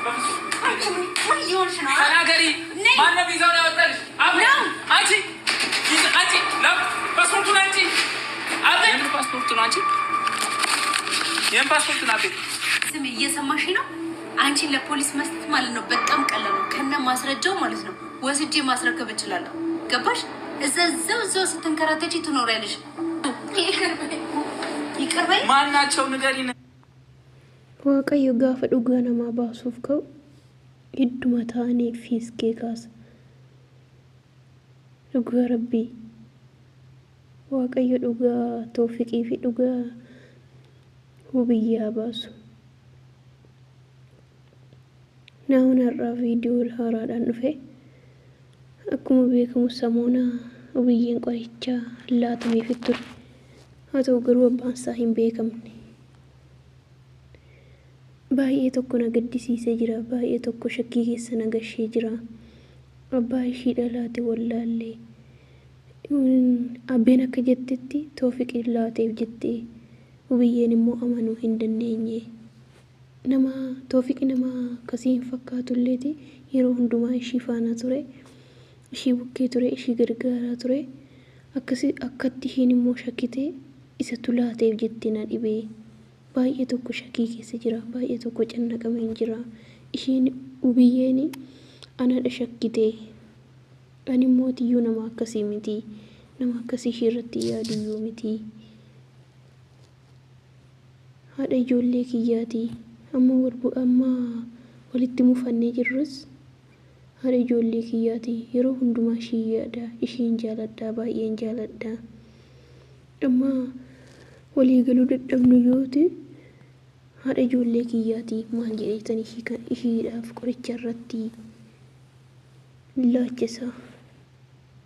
በፍጹም አንቺ ምን ምን እየሆንሽ ነው? ተናገሪ። ነይ። ማነው ቪዛውን ያወጣልሽ? አቤት። ነው። አንቺ አንቺ ፓስፖርቱን አንቺ አቤት። የምን ፓስፖርት ነው አንቺ? የምን ፓስፖርት ነው አቤት? ስሚ፣ እየሰማሽ ነው? አንቺን ለፖሊስ መስጠት ማለት ነው በጣም ቀላል ነው። ከነ ማስረጃው ማለት ነው ወስጄ ማስረከብ እችላለሁ። ገባሽ? እዛ እዛው እዛው ስትንከራተቺ ትኖሪያለሽ። ይቅር በይ፣ ይቅር በይ። ማናቸው ንገሪን። Waaqayyo gaafa dhugaa namaa baasuuf ka'u idduma taa'anii fiiskee kaasa. Dhugaa rabbii Waaqayyo dhugaa Toofiqii fi dhugaa Hubiyyaa baasu. Naawun har'aa viidiyoo haaraadhaan dhufe. Akkuma beekamu samoona Hubiyyeen qorichaa laatameefit ture. Haa ta'u garuu abbaan isaa hin beekamne. Baay'ee tokko na gaddisiisee jira. Baay'ee tokko shakkii keessa na gashee jira. Abbaa ishii dhalaate wallaallee. Abbeen akka jettetti Toofiqiin laateef jettee Hubiyyeen immoo amanuu hin dandeenye. Nama Toofiqi nama akkasii hin fakkaatulleeti yeroo hundumaa ishii faana ture. Ishii bukkee ture, ishii gargaaraa ture. Akkasi akkatti ishiin immoo shakkitee isatu laateef jettee na dhibee. Baay'ee tokko shakkii keessa jira. Baay'ee tokko cannaqameen jira. Ishiin Hubiyyeen anadha shakkitee. Ani immoo tiyyuu nama akkasii miti. Nama akkasii ishii irratti yaaduyyuu miti. Haadha ijoollee kiyyaati. Amma amma walitti mufannee jirrus haadha ijoollee kiyyaati. Yeroo hundumaa ishii yaada. Ishiin jaaladha. Baay'een jaaladha. Amma walii galuu dadhabnu yooti haadha ijoollee kiyyaati. Maal jedheetan ishiidhaaf qoricha irratti laachisa.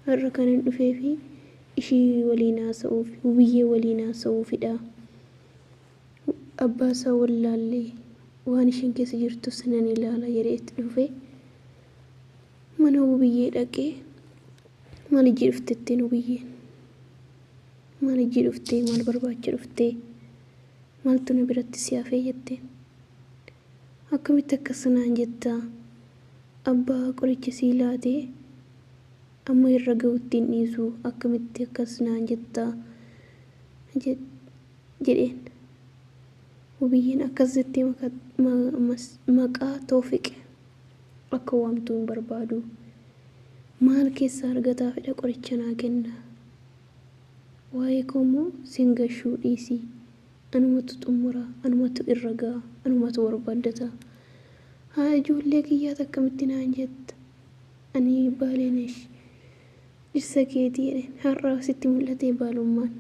Har'a kanan dhufeefi ishii waliin haasa'uuf, Hubiyyee waliin haasa'uufidha. Abbaa isaa wallaallee waan isheen keessa jirtus nan ilaala jedhee itti dhufe. Mana Hubiyyee dhaqee maal ijji dhuftetteen Hubiyyeen? Maal ijji dhuftee? Maal barbaacha dhuftee? Maaltu na biratti si hafee jetteen? Akkamitti akkas naan jettaa? Abbaa qoricha sii laatee amma irra ga'utti hin dhiisu akkamitti akkas naan jettaa jedheen. Hubiyyeen akkas jettee maqaa Toofiq akka waamtuu hin barbaadu. Maal keessaa argataa fedha qoricha naa kenna. Waa'ee koo immoo sin gashuu dhiisi. Anumatu xumura, anumatu irra ga'a, anumatu barbaaddata. Haa ijoollee kiyyaat akkamitti naan jetta? Ani baaleenesh dhirsa keetii jedheen. Har'a sitti mul'atee baalummaan.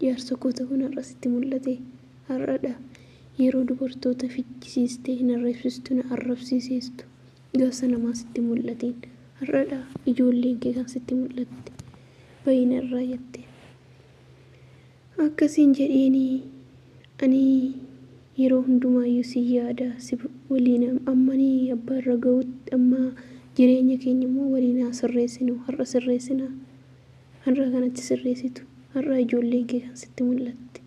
Jaarsa koo ta'uun har'a sitti mul'ate. Har'adha yeroo dubartoota fichisiistee hin arrabsiistu na arrabsiiseestu. Gaafsa namaa sitti mul'ateen. Har'adha ijoolleen kee kan sitti mul'atte. Bahi narraa jetteen. Akkasiin jedheenii ani yeroo hundumaayyuu si yaada si waliin ammanii abbaa irra ga'utti amma jireenya keenya immoo waliin haa sirreessinu har'a sirreessina har'a kanatti sirreessitu har'a ijoolleen kee kan sitti mul'atte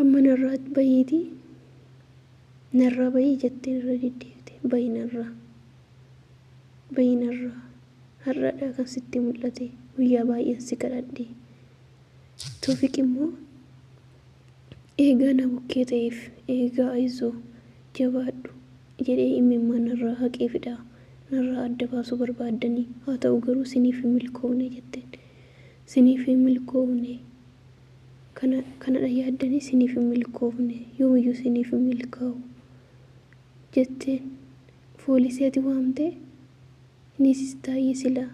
amma narraa bahiitii narraa bahii jetteen irra deddeebite bahi narraa bahi narraa har'adha kan sitti mul'ate guyyaa baay'een si kadhadhe. Toofiq immoo eegaa na bukkee ta'eef eegaa ayizoo jabaadhu jedhee imimmaan narraa haqee fida. Narraa adda baasuu barbaaddanii haa ta'u garuu siniif hin milkoofne jetteen. Siniif hin milkoofne kana kanadha yaaddanii siniif hin milkoofne yoomiyyuu siniif hin milkaa'u jetteen. Foolisii ati waamtee Ni sistaayyii silaa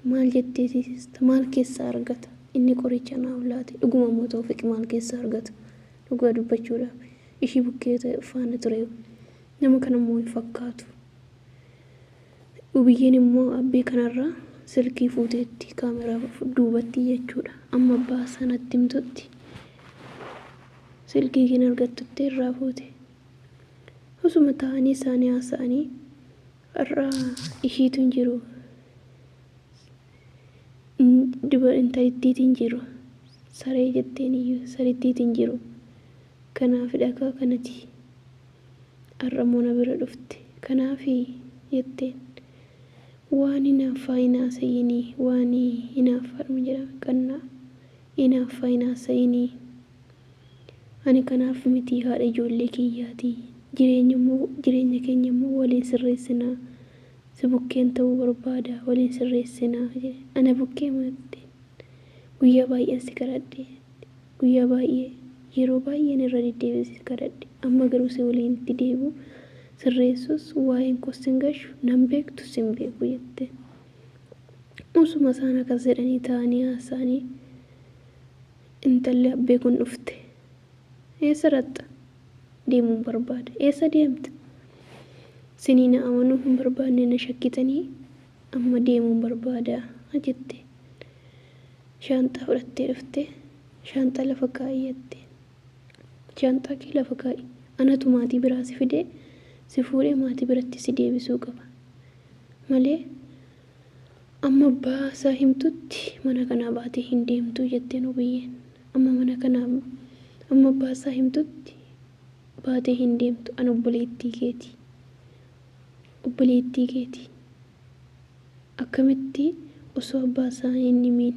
maal jettee siisista maal keessaa argata inni qoricha naaf laate dhuguma immoo Toofiq maal keessaa argata dhugaa dubbachuudhaaf ishii bukkee faana ture nama kana immoo hin fakkaatu Ubiyyeen immoo abbee kanarraa silkii fuuteetti kaameraa duubatti jechuudha amma abbaa sanatti himtutti silkii hin argattutti irraa fuute osuma taa'anii isaanii haasa'anii Har'a ishiitu hin jiru. Duba intalittiitu hin jiru. Saree jetteen iyyuu sarittiitu hin jiru. Kanaafidha kaa kanati. Har'a immoo na bira dhufte. Kanaafi jetteen. Waan hinaaffaa hin haasayinii waan hinaaffaadhuma jedhama qannaa hinaaffaa hin haasayinii. Ani kanaaf miti haadha ijoollee kiyyaati. Jireenya immoo jireenya keenya immoo waliin sirreessinaa. Si bukkeen ta'uu barbaada waliin sirreessinaa jedhe. Ana bukkee matte. Guyyaa baay'een si kadhadhe. Guyyaa baay'ee yeroo baay'een irra deddeebi'ee si kadhadhe. Amma garuu si waliin itti deebi'u sirreessus waa'een koos sin gashu nan beektu sin beeku jette. Osuma isaan akkas jedhanii taa'anii haasa'anii intalli abbee kun dhufte. Eessa dhaqxa? Deemuun barbaada. Eessa deemta? Sinii na amanuu hin barbaanne na shakkitanii amma deemuun barbaada jette. Shaanxaa fudhattee dhufte. Shaanxaa lafa kaa'i jette. Shaanxaa kee lafa kaa'i. Anatu maatii biraa si fidee si fuudhee maatii biratti si deebisuu qaba. Malee amma abbaa isaa himtutti mana kanaa baatee hin deemtu jetteen Hubiyyeen. Amma mana kanaa amma abbaa isaa himtutti baatee hin deemtu. An obboleettii keeti. Obboleettii keeti. Akkamitti osoo abbaa isaa hin himiin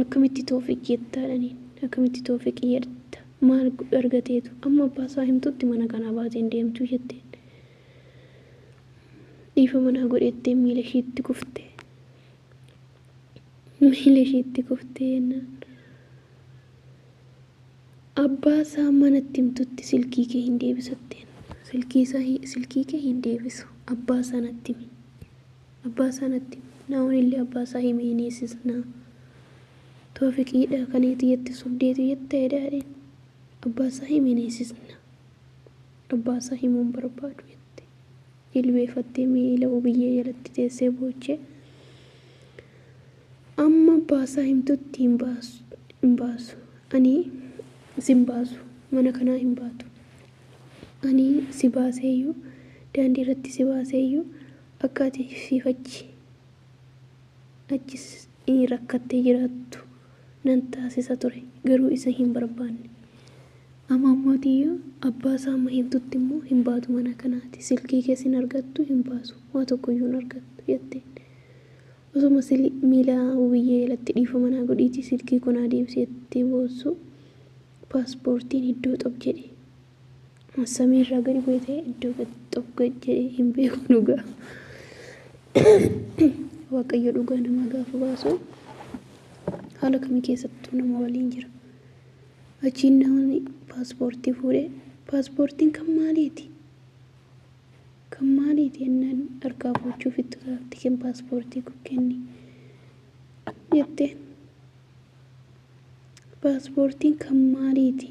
akkamitti Toofiq jettaadhaniin akkamitti Toofiq jetta maal argateetu amma abbaa isaa himtutti mana kanaa baatee hin deemtu jetteen. Dhiifama naa godhettee miila ishiitti kufte. Miila ishiitti kuftee jennaan. Abbaa isaa manatti himtutti silkii kee hin deebisatteen. Silkii isaa silkii kee hin deebisu. Abbaa isaa natti himi. Abbaa isaa natti himi. Naa'on illee abbaa isaa himee hin hiisisnaa. Toofiqiidha kaneeti jette sobdeetu jette jedhaadheen. Abbaa isaa himee hin hiisisna. Abbaa isaa himuu hin barbaadu jette. Jilbeeffattee miila Hubiyyee jalatti teessee boochee. Amma abbaa isaa himtutti hin baasu. Hin baasu. Ani sin baasu. Mana kanaa hin baatu. Ani si baaseeyyuu daandii irratti si baaseeyyuu akka ati siif achi achi rakkattee jiraattu nan taasisa ture. Garuu isa hin barbaanne. Amma ammootiyyuu abbaa isaa amma himtutti immoo hin baatu mana kanaati. Silkii kees hin argattu hin baasu. Waa tokkoyyuu hin argattu jetteen. Osuma miila Hubiyyee jalatti dhiifama naa godhiitii silkii koo naa deebisi jettee boossu paaspoortiin iddoo xob jedhe. Samii irraa gadi bu'e ta'e iddoo xob jedhe hin beeku dhugaa. Waaqayyo dhugaa namaa gaafa baasu haala kamii keessattuu nama waliin jira. Achiin namni paaspoortii fuudhee paaspoortiin kan maaliiti? Kan maaliiti jennaan harkaa fuuchuuf itti utaatti kan paaspoortii koo kenni jetteen. Paaspoortiin kan maaliiti?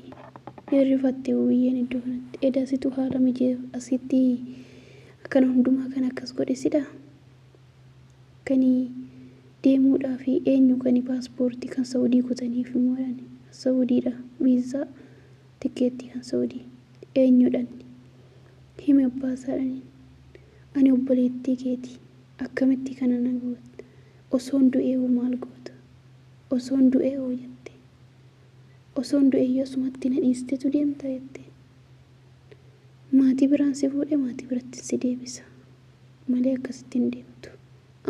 Hirrifatte Hubiyyeen iddoo kanatti. Eda situ haala mijee asitti akkana hundumaa kan akkas godhe sidha? Kani deemuudhaa fi eenyu kani paaspoortii kan Saudii kutaniif immoo jedhani. Saudiidha viizaa tikkeettii kan Saudii eenyudhan himi abbaa isaa dhaniin. Ani obboleettii keeti akkamitti kana na goota osoon du'ee hoo maal goota osoon du'ee hoo jette. Osoon du'eeyyuu asumatti na dhiisteetu deemta jetteen. Maatii biraan si fuudhee maatii biratti si deebisa malee akkasitti hin deemtu.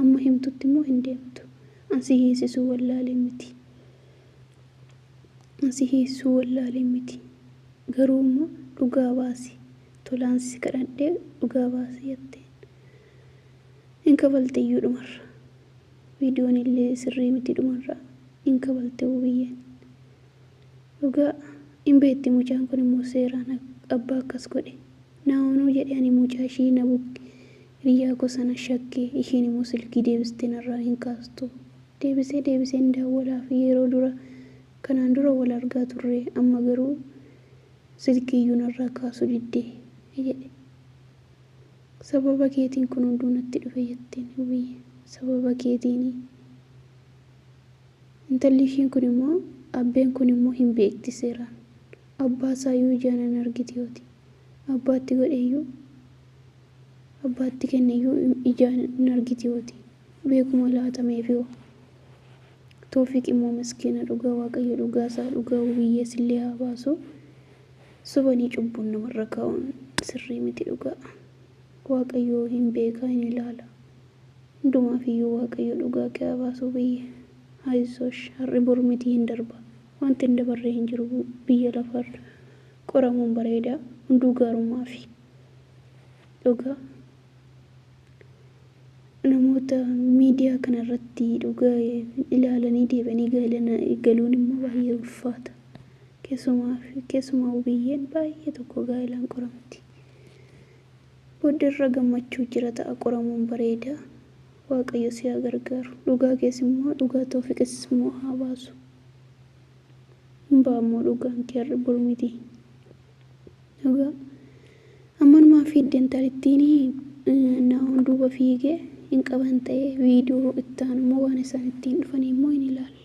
Amma himtutti immoo hin deemtu. An si hiisisuu wallaalee miti. An si hiisisuu wallaalee miti. Garuu immoo dhugaa baasi. Tolaan si kadhadhee dhugaa baasi jetteen. Hin kafalte iyyuu dhumarra. Viidiyoon illee sirrii miti dhumarra. Hin kafalte Hubiyyeen. Dhugaa hin beekti mucaan kun immoo seeraan abbaa akkas godhe. Naa'onuu jedhe ani mucaa ishii na bukke hiriyyaa koo sana shakke ishiin immoo silkii deebistee narraa hin kaastu. Deebisee deebiseen daawwalaaf yeroo dura kanaan dura wal argaa turre amma garuu silkiiyyuu narraa kaasu didde jedhe. Sababa keetiin kun hunduu natti dhufe jetteen Hubiyyeen. Sababa keetiini. Intalli ishiin kun immoo abbeen kun immoo hin beekti seeraan. Abbaa isaayyuu ijaan hin argiti yooti. Abbaatti godheyyuu abbaatti kenneyyuu ijaan hin argiti yooti. Beekuma laatameef yoo. Toofiq immoo miskiina dhugaa Waaqayyo dhugaa isaa dhugaa Hubiyyees illee haa baasu. Sobanii cubbuun namarra kaa'uun. Sirrii miti dhugaa. Waaqayyoo hin beekaa hin ilaala. Hundumaaf iyyuu Waaqayyo dhugaa kee haa baasu biyye. Ayizosh har'i bor miti hin darba. Wanti hin dabarre hin jiru biyya lafaarra. Qoramuun bareeda hunduu gaarummaafi. Dhugaa. Namoota miidiyaa kana irratti dhugaa ilaalanii deebi'anii gaa'ela galuun immoo baay'ee ulfaata. Keessumaa biyyeen baay'ee tokko gaa'elaan qoramti. Booddeerra gammachuu jira ta'a qoramuun bareeda. Waaqayyo si haa gargaaru. Dhugaa kees immoo dhugaa Toofiqis immoo haa baasu. Hin ba'a immoo dhugaan kee har'i bor miti. Dhugaa ammanumaa fiidde intalittiin naa'oon duuba fiigee hin qaban ta'ee viidiyoo itti aanu immoo waan isaan ittiin dhufanii immoo hin ilaalla.